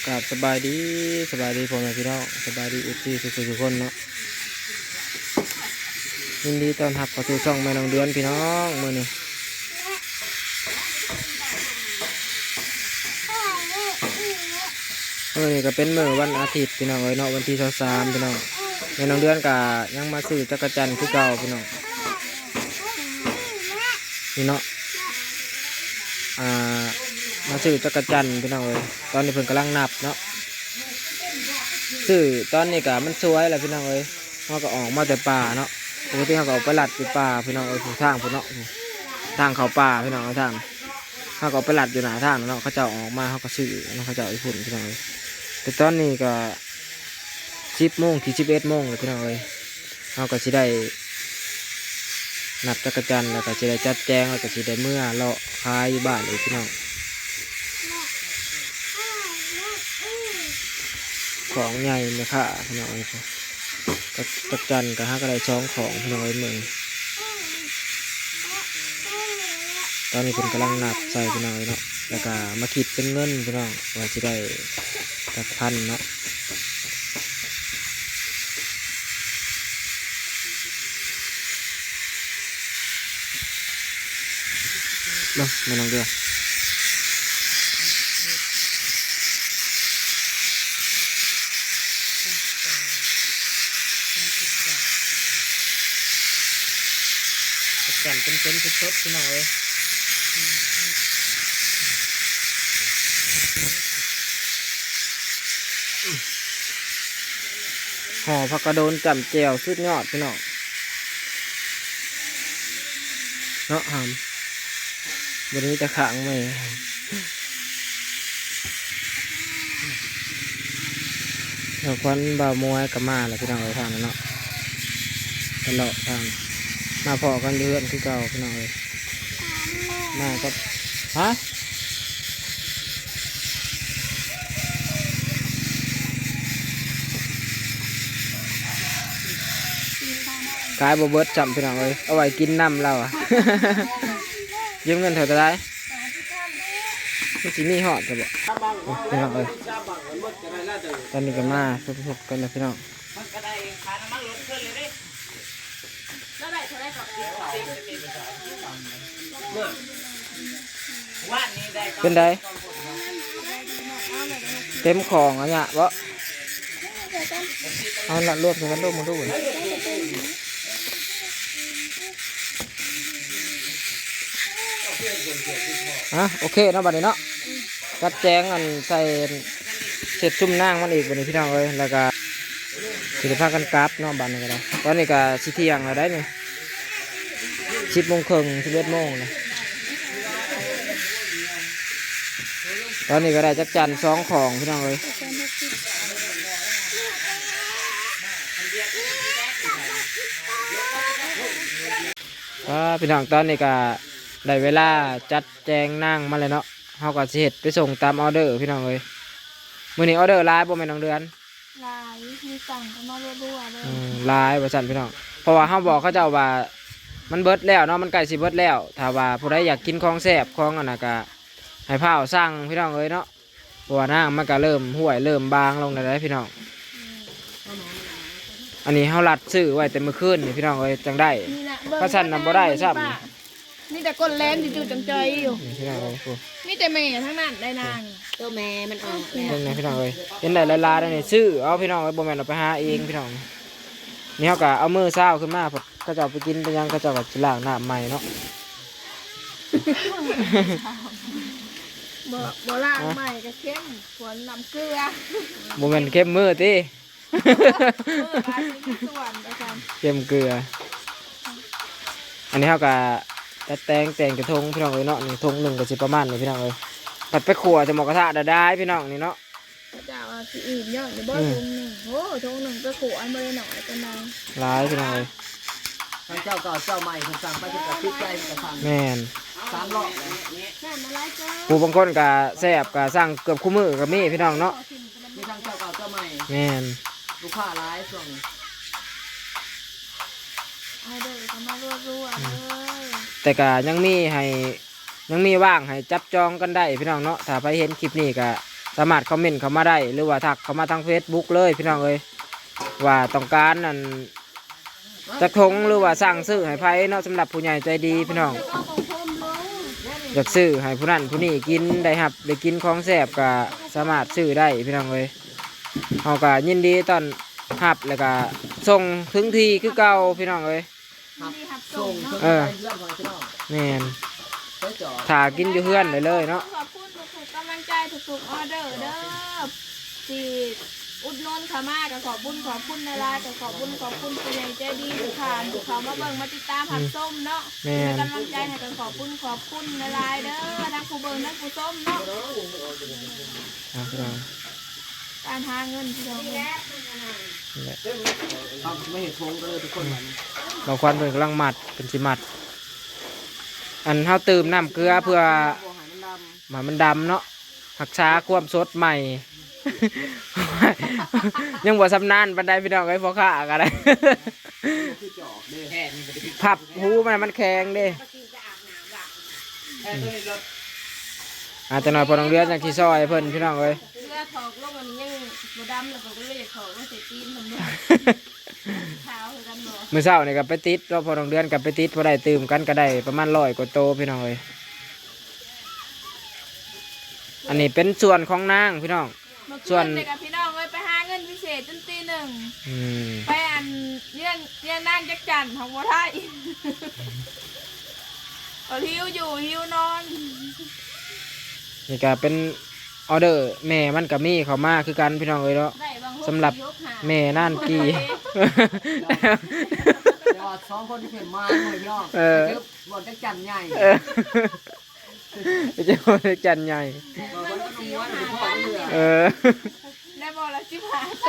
ກາບສະບາຍດີ ສະບາຍດີພໍ່ແມ່ພີ່ນ້ອງ ສະບາຍດີເອັຟຊີທຸກໆຄົນເນາະ. ຍິນດີຕ້ອນຮັບເຂົ້າສູ່ຊ່ອງແມ່ນ້ອງເດືອນພີ່ນ້ອງ. ມື້ນີ້ ມື້ນີ້ກໍເປັນມື້ວັນອາທິດພີ່ນ້ອງເອີຍເນາະ ວັນທີຊາວສາມພີ່ນ້ອງ. ແມ່ນ້ອງເດືອນກໍຍັງມາຊື້ຈັກກະຈັນຄືເກົ່າພີ່ນ້ອງ. ນີ້ເນາະ ອ່າ ມາຊື້ຈັກກະຈັນພີ່ນ້ອງເອີຍ. ຕອນນີ້ເພິ່ນກຳລັງນັບເນາະ ຊື້ຕອນນີ້ກະມັນສວຍແລ້ວພີ່ນ້ອງເອີຍ. ເຮົາກໍອອກມາແຕ່ປ່າເນາະ ປົກກະຕິເຮົາກໍອອກໄປລັດຢູ່ປ່າພີ່ນ້ອງເອີຍ ຜູ້ທາງພຸ້ນເນາະ ທາງເຂົ້າປ່າພີ່ນ້ອງເອີຍ. ທາງ ເຮົາກໍອອກໄປລັດຢູ່ໜ້າທາງເນາະ ເຂົາເຈົ້າອອກມາເຮົາກໍຊື້ນຳເຂົາເຈົ້າຢູ່ພຸ້ນພີ່ນ້ອງເອີຍ. ແຕ່ຕອນນີ້ກໍສິບໂມງ ຊິສິບເອັດໂມງແລ້ວພີ່ນ້ອງເອີຍ. ເຮົາກໍຊິໄດ້ນັບຈັກກະຈັນ ແລ້ວກໍຊິໄດ້ຈັດແຈງ ແລ້ວກໍຊິໄດ້ເມືອເລາະຂາຍຢູ່ບ້ານອີກພີ່ນ້ອງ. ຂອງໃຫຍ່ແມ່ຄ້າພີ່ນ້ອງເອີຍ ຈັກ ຈັກຈັນກໍຫາກໍໄດ້ສອງຂອງພີ່ນ້ອງເອີຍມື້ນີ້. ຕອນນີ້ເພິ່ນກຳລັງນັບໃສ່ພີ່ນ້ອງເອີຍເນາະ ແລ້ວກໍມາຄິດເປັນເງິນພີ່ນ້ອງ ວ່າຊິໄດ້ຈັກພັນເນາະ. ເບິ່ງແມ່ນ້ອງເດືອນ ຈັກຈັນເປັນໆ ສົດໆ ພີ່ນ້ອງເອີຍ. ຫໍ່ຜັກກະໂດນຈ້ຳແຈ່ວສຸດຍອດພີ່ນ້ອງ ເນາະຫຳ ບໍ່ໄດ້ມີແຕ່ຄ້າງແມ່. ເຈົ້າຂວັນບ່າວມວຍກໍມາແລ້ວພີ່ນ້ອງເອີຍ ທາງນັ້ນເນາະ ໄປເລາະທາງ ມາພໍ້ກັນຢູ່ເຮືອນຄືເກົ່າພີ່ນ້ອງເອີຍ. ມາກັບ ຮະ ຂາຍບໍ່ເບິດຊ້ຳພີ່ນ້ອງເອີຍ ເອົາໄວ້ກິນນຳລາວອະ. ຢືມເງິນເທົ່າໃດ? ມັນຊິມີຮອດຊະບໍ່ ພີ່ນ້ອງເອີຍ. ຕອນນີ້ກໍມາສົມທົບກັນແລ້ວພີ່ນ້ອງ. ເປັນໃດ? ເຕັມຂອງອະຍະບໍ່? ເອົາລະລວມໃສ່ກັນໂລດ ມາດູ. ອ່ະ ໂອເຄເນາະ ບັດນີ້ເນາະ ຈັດແຈງອັນໃສ່ເສັດຊຸມນາງມັນອີກບັດນີ້ພີ່ນ້ອງເອີຍ ແລ້ວກະຊິໄດ້ພາກັນກັບເນາະ ບັດນີ້ກໍໄດ້. ຕອນນີ້ກໍຊິທ່ຽງແລ້ວໄດ໋ນີ້ ສິບໂມງເຄິ່ງ ສິບເອັດໂມງແລ້ວ. ຕອນນີ້ກໍໄດ້ຈັກຈັນສອງຂອງພີ່ນ້ອງເອີຍ. ອ່າ ພີ່ນ້ອງ ຕອນນີ້ກໍໄດ້ເວລາຈັດແຈງນາງມາແລ້ວເນາະ ເຮົາກໍຊິເຮັດໄປສົ່ງຕາມອໍເດີພີ່ນ້ອງເອີຍ. ມື້ນີ້ອໍເດີຫຼາຍບໍ່ແມ່ນ້ອງເດືອນ? ຫຼາຍ ມີສັ່ງເຂົ້າມາລັວໆເລີຍ. ອືມ ຫຼາຍວ່າຊັ້ນພີ່ນ້ອງ ເພາະວ່າເຮົາບອກເຂົາເຈົ້າວ່າມັນເບິດແລ້ວເນາະ ມັນໃກ້ຊິເບິດແລ້ວ. ຖ້າວ່າຜູ້ໃດຢາກກິນຂອງແຊບຂອງອັນນັ້ນກໍໃຫ້ຟ້າວສັ່ງພີ່ນ້ອງເອີຍເນາະ ເພາະວ່ານ້ຳມັນກໍເລີ່ມຫ້ວຍເລີ່ມບາງລົງແລ້ວເດ້ພີ່ນ້ອງ. ອັນນີ້ເຮົາລັດຊື້ໄວ້ແຕ່ມື້ຄືນນີ້ພີ່ນ້ອງເອີຍ ຈັ່ງໄດ້ ຄັນຊັ້ນນະບໍ່ໄດ້ຊ້ຳ. ມີແຕ່ກົ້ນແຫຼມຈື່ໆຈ່ອຍໆຢູ່ ນີ້ພີ່ນ້ອງເອີຍ ມີແຕ່ແມ່ທັງນັ້ນໄດ໋ນາງ. ໂຕແມ່ມັນອອກແລ້ວ ເບິ່ງແດ່ພີ່ນ້ອງເອີຍ ເຫັນໄດ້ຫຼາຍໆແນວນີ້ ຊື້ເອົາພີ່ນ້ອງເອີຍ ບໍ່ແມ່ນເອົາໄປຫາເອງພີ່ນ້ອງ. ນີ້ເຮົາກໍເອົາມືຊາວຂຶ້ນມາ ເຂົາເຈົ້າໄປກິນໄປຫຍັງ ເຂົາເຈົ້າກໍຊິລ້າງນ້ຳໃໝ່ເນາະ. ບໍ່ ບໍ່ລ້າງໃໝ່ກໍເຄັມ ຄວນນ້ຳເກືອ ບໍ່ແມ່ນເຄັມມືຕິ. ເອີ ຫຼາຍຄົນມີສ່ວນວ່າຊັ້ນ ເຄັມເກືອ. ອັນນີ້ເຮົາກໍຕັດແຕ່ງ ແຕ່ງແຕ່ຖົງພີ່ນ້ອງເອີຍເນາະ ນີ້ຖົງໜຶ່ງກໍຊິປະມານນີ້ພີ່ນ້ອງເອີຍ. ພັດໄປຂົ້ວໃສ່ໝໍ້ກະທະໄດ້ໆ ພີ່ນ້ອງນີ້ເນາະ. ເຈົ້າວ່າຊິອີ່ມຍ້ອນຢູ່ບໍ່ ອືມ ຖົງໜຶ່ງ ໂອ້ ຖົງໜຶ່ງໄປຂົ້ວມັນບໍ່ໄດ້ໜ້ອຍປານໃດ ຫຼາຍພີ່ນ້ອງເອີຍ. ທາງເຈົ້າເກົ່າເຈົ້າໃໝ່ເພິ່ນສັ່ງໄປ ເພິ່ນກໍຕິດໃຈ ເພິ່ນກໍສັ່ງ ແມ່ນ ສາມຮອບແລ້ວ. ຜູ້ບາງຄົນກໍແຊບ ກໍສັ່ງເກືອບຄູ່ມື້ກໍມີພີ່ນ້ອງເນາະ. ມີທັງເຈົ້າເກົ່າເຈົ້າໃໝ່ ແມ່ນ ລູກຄ້າຫຼາຍຊ່ວງນີ້ ອອເດີກໍມາລັວໆເລີຍ. ແຕ່ກໍຍັງມີໃຫ້ ຍັງມີວ່າງໃຫ້ຈັບຈອງກັນໄດ້ພີ່ນ້ອງເນາະ. ຖ້າໃຜເຫັນຄລິບນີ້ກໍ ສາມາດຄອມເມັນເຂົ້າມາໄດ້ ຫຼືວ່າທັກເຂົ້າມາທາງເຟສບຸກເລີຍພີ່ນ້ອງເອີຍ ວ່າຕ້ອງການອັນ ຈັກຖົງ ຫຼືວ່າສັ່ງຊື້ໃຫ້ໃຜເນາະ ສຳລັບຜູ້ໃຫຍ່ໃຈດີພີ່ນ້ອງ ຢາກຊື້ໃຫ້ຜູ້ນັ້ນຜູ້ນີ້ກິນ ໄດ້ຮັບໄດ້ກິນຂອງແຊບ ກະສາມາດຊື້ໄດ້ພີ່ນ້ອງເອີຍ ເຮົາກະຍິນດີຕ້ອນຮັບ ແລ້ວກະສົ່ງເຖິງທີ່ຄືເກົ່າພີ່ນ້ອງເອີຍ ຮັບສົ່ງເນາະ ເອີ ເຮືອນຂອງພີ່ນ້ອງ ແມ່ນ ໄປຈອດ ຖ້າກິນຢູ່ເຮືອນໄດ້ເລີຍເນາະ ຂອບຄຸນທຸກໆກຳລັງໃຈ ທຸກໆອໍເດີເດີ ທີ່ອຸດໜູນເຂົ້າມາ ກໍຂອບບຸນຂອບຄຸນຫຼາຍໆ ກໍຂອບບຸນຂອບຄຸນຜູ້ໃຫຍ່ໃຈດີທຸກທ່ານ ທີ່ເຂົ້າມາເບິ່ງມາຕິດຕາມຮັບຊົມເນາະ ແມ່ນ ເປັນກຳລັງໃຈໃຫ້ ກໍຂອບບຸນຂອບຄຸນຫຼາຍໆເດີ ທັງຜູ້ເບິ່ງທັງຜູ້ຊົມເນາະ ອ່າ ພີ່ນ້ອງ ການຫາເງິນພີ່ນ້ອງ ນີ້ແຫຼະ ເຮົາໄປເຮັດຜົງກັນເລີຍທຸກຄົນບັດນີ້ ບ່າວຂວັນເພິ່ນກຳລັງມັດ ເພິ່ນຊິມັດ ອັນເຮົາຕື່ມນ້ຳເກືອເພື່ອ ບໍ່ໃຫ້ມັນດຳ ໃຫ້ມັນດຳເນາະ ຮັກສາຄວາມສົດໃໝ່ ຍັງບໍ່ຊຳນານປານໃດພີ່ນ້ອງເອີຍ ພໍ່ຄ້າກໍໄດ້ ຄືຈອກເດ້ ພັບຫູມັນໃຫ້ມັນແຂງເດ້ ອາ ຈັກໜ່ອຍພໍ່ນ້ອງເດືອນຈັ່ງຊິຊ່ອຍເພິ່ນພີ່ນ້ອງເອີຍ ເຮືອຖອກລົງອັນນີ້ຍັງບໍ່ດຳ ແລ້ວເພິ່ນກໍເລີຍຢາກຖອກລົງໃສ່ຕີນເພິ່ນ ຂາວຄືກັນບໍ່ ມື້ເຊົ້ານີ້ກໍໄປຕິດເນາະ ພໍ່ນ້ອງເດືອນກໍໄປຕິດ ພໍໄດ້ຕື່ມກັນກໍໄດ້ປະມານຮ້ອຍກວ່າໂຕພີ່ນ້ອງເອີຍ ອັນນີ້ເປັນສວນຂອງນາງພີ່ນ້ອງ ເມື່ອຄືນນີ້ກໍພີ່ນ້ອງເອີຍ ໄປຫາເງິນພິເສດຈົນຕີໜຶ່ງ ອືມ ໄປອັນ ລ້ຽງ ລ້ຽງນາງຈັກຈັ່ນ ເຮົາບໍ່ໄດ້ ກໍຫິວຢູ່ຫິວນອນ ນີ້ກໍເປັນ ອໍເດີແມ່ມັນກໍມີເຂົ້າມາຄືກັນພີ່ນ້ອງເອີຍເນາະ ສຳລັບແມ່ນານກີ ແຕ່ວ່າສອງຄົນທີ່ເປັນມາເລີຍພີ່ນ້ອງ ເອີ ໄປເຈີບ່ອນຈັກຈັ່ນໃຫຍ່ ເອີ ໄປເຈີບ່ອນຈັກຈັ່ນໃຫຍ່ ເອີ ໄດ້ບໍ່ລະສິບຫ້າໂຕ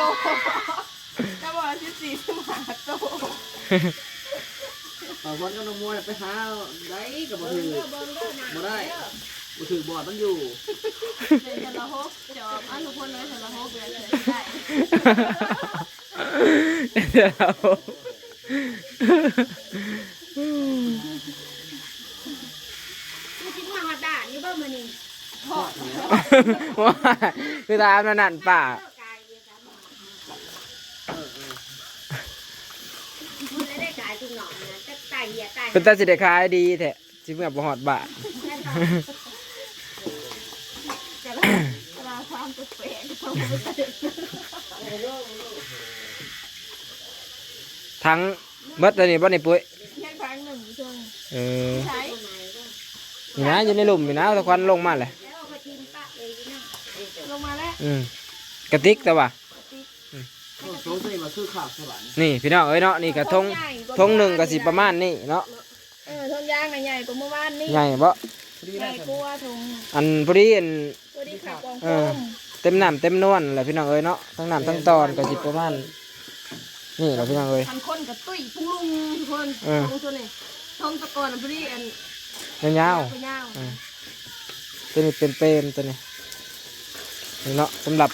ໄດ້ບໍ່ລະສິບສີ່ ສິບຫ້າໂຕ ບ່າວຂວັນກັບນ້ອງມົວໄປຫາໄດ້ກໍບໍ່ຖືກ ບໍ່ໄດ້ ບໍ່ຖືກບອດມັນຢູ່ ເທື່ອລະຫົກຈອກ ເອົາທຸກຄົນເລີຍ ເທື່ອລະຫົກແລ້ວເທື່ອໄດ້ ເທື່ອລະຫົກ ຄືຊິເມືອຮອດບ້ານຢູ່ບໍ່ມື້ນີ້ ຮອດ ຄືຖາມແນວນັ້ນປ້າ ເອີ ເອີ ມື້ລະໄດ້ຂາຍຈຸ່ມໜອງນະ ຈັກຕາຍເຫຍຕາຍ ເປັນຕາຊິໄດ້ຂາຍດີແທ້ ຊິເມືອບໍ່ຮອດບ້ານ ແມ່ນບໍ່? ກະລາ ກະລາຄວາມແປກໆ ທັງເບິດເລີຍນີ້ບໍ່ນີ້ປຸ້ຍ? ຍັງຖັງໜຶ່ງຢູ່ເທິງ ເອີ ໃສ? ນີ້ນະ ຢູ່ໃນລຸ່ມນີ້ນະ ຕາຄວັນລົງມາແຫຼະ ລົງມາແລ້ວ ອືມ ກະຕິກແຕ່ວ່າ ອືມ ໂອ້ ໂຊເຊວ່າຄືຄັກແທ້ບາດນີ້ ນີ້ພີ່ນ້ອງເອີຍເນາະ ນີ້ກະຖົງ ຖົງໃຫຍ່ ຖົງໜຶ່ງກະຊິປະມານນີ້ເນາະ ເອີ ຖົງຢາງນະໃຫຍ່ກວ່າມື້ວານນີ້ ໃຫຍ່ບໍ່? ພໍດີ ໃຫຍ່ກວ່າຖົງ ອັນພໍດີອັນ ພໍດີຄັກກອງໂຟມ ເອີ ເຕັມນ້ຳເຕັມນວນແຫຼະພີ່ນ້ອງເອີຍເນາະ ທັງນ້ຳທັງຕອນກະຊິປະມານນີ້ແຫຼະພີ່ນ້ອງເອີຍ ຄັນຄົນກະຕຸ້ຍປຸງລຸງທຸກຄົນ ເອີ ຖົງໂຕນີ້ ຖົງແຕ່ກ່ອນນະພໍດີອັນ ຍາວໆ ຍາວໆ ເອີ ໂຕນີ້ເປັນເປມໂຕນີ້ ນີ້ເນາະ ສຳລັບ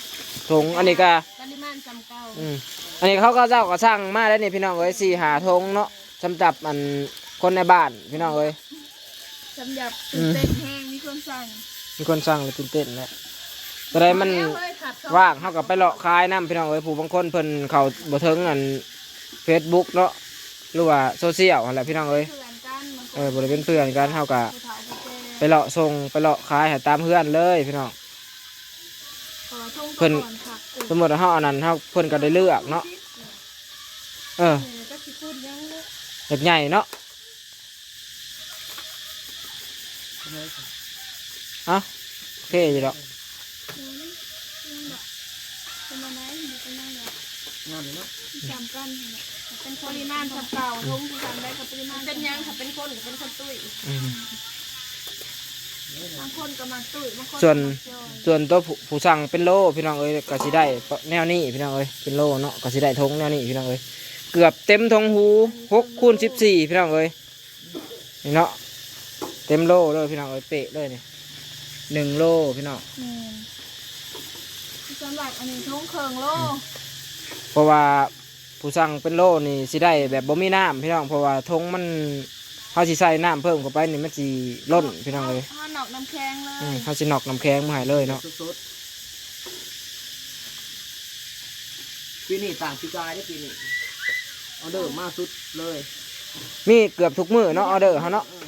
ຖົງ ອັນນີ້ກະ ປະລິມານສ່ຳເກົ່າ ອືມ ອັນນີ້ເຂົາກໍເຈົ້າກໍສັ່ງມາໄດ້ນີ້ພີ່ນ້ອງເອີຍ ສີ່ຫ້າຖົງເນາະ ສຳລັບອັນຄົນໃນບ້ານພີ່ນ້ອງເອີຍ ສຳລັບ ອືມ ຕື່ນເຕັ້ນແຮງ ມີຄົນສັ່ງ ມີຄົນສັ່ງແລ້ວຕື່ນເຕັ້ນແຫຼະ ໂຕໃດມັນວ່າງເຮົາກໍໄປເລາະຂາຍນຳພີ່ນ້ອງເອີຍ ຜູ້ບາງຄົນເພິ່ນເຂົ້າບໍ່ເຖິງອັນເຟສບຸກເນາະ ຫຼືວ່າໂຊຊຽວຫັ້ນແຫຼະພີ່ນ້ອງເອີຍ ເອີ ບໍ່ໄດ້ເປັນເພື່ອນກັນ ເຮົາກະໄປເລາະສົ່ງໄປເລາະຂາຍໃຫ້ຕາມເຮືອນເລີຍພີ່ນ້ອງ ເພິ່ນ ສົມມຸດວ່າເຮົາອັນນັ້ນ ເຮົາ ເພິ່ນກໍໄດ້ເລືອກເນາະ ເອີ ຢາກໃຫຍ່ເນາະ ເອົ້າ ໂອເຄຢູ່ດອກ ງາມເນາະ ສ່ຳກັນ ເປັນປະລິມານສ່ຳເກົ່າ ຖົງຊິສ່ຳໃດກໍປະລິມານ ເປັນຫຍັງ ຖ້າເປັນຄົນກໍເປັນຄົນຕຸ້ຍ ອືມ ບາງຄົນກໍມັກຕຸ້ຍ ບາງຄົນ ສ່ວນ ກໍມັກຈ່ອຍ ສ່ວນໂຕຜູ້ ຜູ້ສັ່ງເປັນໂລພີ່ນ້ອງເອີຍ ກໍຊິໄດ້ແນວນີ້ພີ່ນ້ອງເອີຍ ເປັນໂລເນາະ ກໍຊິໄດ້ຖົງແນວນີ້ພີ່ນ້ອງເອີຍ ເກືອບເຕັມຖົງຫູ ຫົກຄູນສິບສີ່ ພີ່ນ້ອງເອີຍ ນີ້ເນາະ ເຕັມໂລເລີຍພີ່ນ້ອງເອີຍ ເປະເລີຍນີ້ ໜຶ່ງໂລພີ່ນ້ອງ ແມ່ນ ສ່ວນຫຼາຍອັນນີ້ຖົງເຄິ່ງໂລ ອືມ ເພາະວ່າຜູ້ສັ່ງເປັນໂລນີ້ຊິໄດ້ແບບບໍ່ມີນ້ຳພີ່ນ້ອງ ເພາະວ່າຖົງມັນ ເຮົາຊິໃສ່ນ້ຳເພີ່ມເຂົ້າໄປນີ້ມັນຊິລົ້ນພີ່ນ້ອງເອີຍ ເຮົານອກນ້ຳແຂງເລີຍ ອືມ ເຮົາຊິນອກນ້ຳແຂງມາໃຫ້ເລີຍເນາະ ສົດໆ ປີນີ້ຕ່າງປີກາຍເດ້ ປີນີ້ອອເດີມາສຸດເລີຍ. ມີເກືອບທຸກມື້ເນາະ ອອເດີເຮົາເນາະ. ເອີ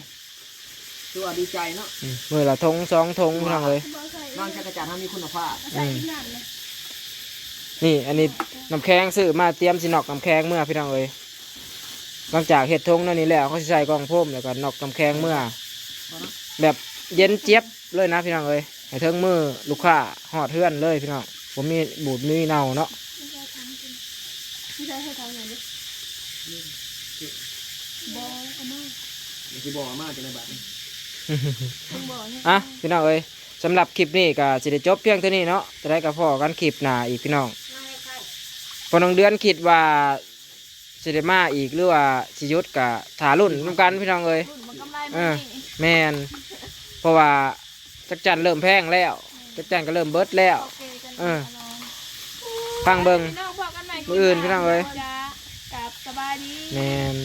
ຖືວ່າດີໃຈເນາະ. ອືມ ມື້ລະຖົງສອງຖົງ ຖືວ່າ ພີ່ນ້ອງເອີຍ. ນອກຈາກກະຈານເຮົາມີຄຸນນະພາບ. ອືມ ນີ້ ອັນນີ້ນ້ຳແຂງຊື້ມາ ຕຽມຊິນອກນ້ຳແຂງເມືອ ພີ່ນ້ອງເອີຍ. ຫຼັງຈາກເຮັດຖົງແນວນີ້ແລ້ວ ເຮົາຊິໃສ່ກ່ອງໂຟມ ແລ້ວກໍນອກນ້ຳແຂງເມືອ ແບບເຢັນຈຽບເລີຍນະ ພີ່ນ້ອງເອີຍ. ໃຫ້ເຖິງມືລູກຄ້າຮອດເຮືອນເລີຍພີ່ນ້ອງ. ບໍ່ມີບູດມີເນົ່າເນາະ. ບໍ່ເອົາມາ ມັນຊິບໍ່ເອົາມາຈັ່ງໃດບາດນີ້. ອ່ະ ພີ່ນ້ອງເອີຍ ສຳລັບຄລິບນີ້ກໍຊິໄດ້ຈົບພຽງເທົ່ານີ້ເນາະ. ຈະໄດ້ກໍພໍ້ກັນຄລິບໜ້າອີກພີ່ນ້ອງ. ພໍນ້ອງເດືອນຄິດວ່າ ຊິໄດ້ມາອີກ ຫຼືວ່າຊິຢຸດ ກະຖ້າລຸ້ນນຳກັນພີ່ນ້ອງເອີຍ. ເອີ ແມ່ນ ເພາະວ່າຈັກຈັ່ນເລີ່ມແພງແລ້ວ ແມ່ນ ຈັກຈັ່ນກໍເລີ່ມເບິດແລ້ວ. ເອີ ຟັງເບິ່ງ ພີ່ນ້ອງ ພໍ້ກັນໃໝ່ ມື້ອື່ນພີ່ນ້ອງເອີຍ. ຈ້າ ກັບສະບາຍດີ. ແມ່ນ